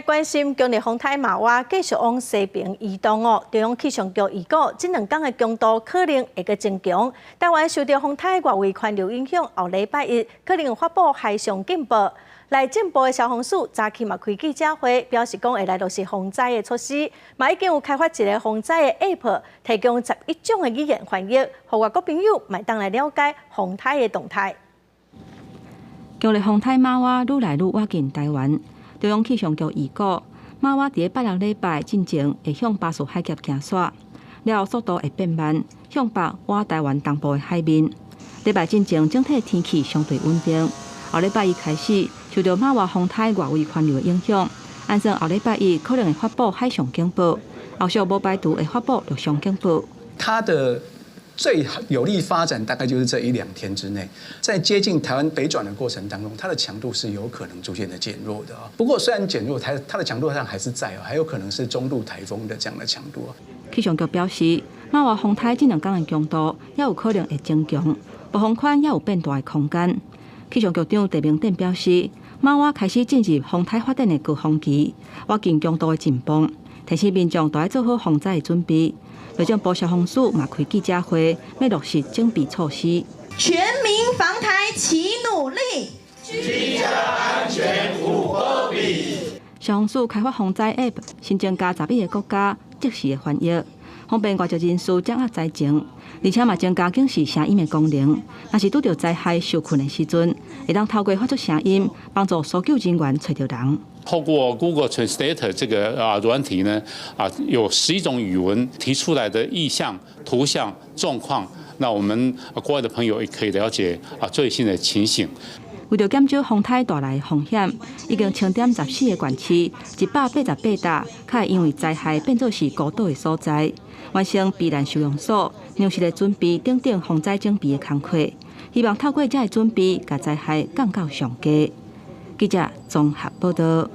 關心強烈風颱瑪娃繼續往西爿移動哦，中央氣象局預告，這兩工的強度可能會閣增強。台灣受著風颱外圍環流影響，後禮拜一可能發布海上警報。內政部的消防署早起嘛開記者會，表示講會來落實防災的措施，嘛已經有開發一个防災的 App，提供11種的語言翻譯，予外國朋友嘛會當來了解風颱的動態。強烈風颱瑪娃愈來愈倚近台灣。中央氣象局預告，瑪娃佇拜六禮拜進前會向巴士海峽行徙，了後速度會變慢，向北倚台灣東部的海面。禮拜進前整體天氣相對穩定，後禮拜一開始受著瑪娃風颱外圍環流的影響，按算後禮拜一可能會發布海上警報，後續無排除會發布陸上警報。它的最有利發展大概就是這一兩天之內，在接近台灣北轉的過程當中，它的強度是有可能逐漸的減弱的啊。不過雖然減弱，它的強度上還是在哦，還有可能是中度颱風的這樣的強度。氣象局表示，瑪娃風颱這兩工的強度猶有可能會增強，暴風圈猶有變大的空間。氣象局長鄭明典表示，瑪娃開始進入風颱發展的高峰期，倚近強度的陣風，提醒民眾都愛做好防災的準備。內政部消防署嘛開記者會，欲落實準備措施。全民防颱齊努力，居家安全有保庇。消防署開發防災 App，新增加11個國家即時的翻譯，方便外籍人士掌握災情，而且嘛增加警示聲音的功能。若是拄著災害受困的時陣，會當透過發出聲音，幫助搜救人員揣著人。透過 Google Translate 這個軟體呢，有11種語文提出來的意象、圖像狀況，那我們國外的朋友也可以了解最新的情形。為著減少風颱帶來的風險，已經清點14個縣市，188搭，較會因為災害變做是孤島的所在，完成避難收容所、糧食的準備等等防災準備的工課，希望透過這个準備，共災害降到上低。記者綜合報導。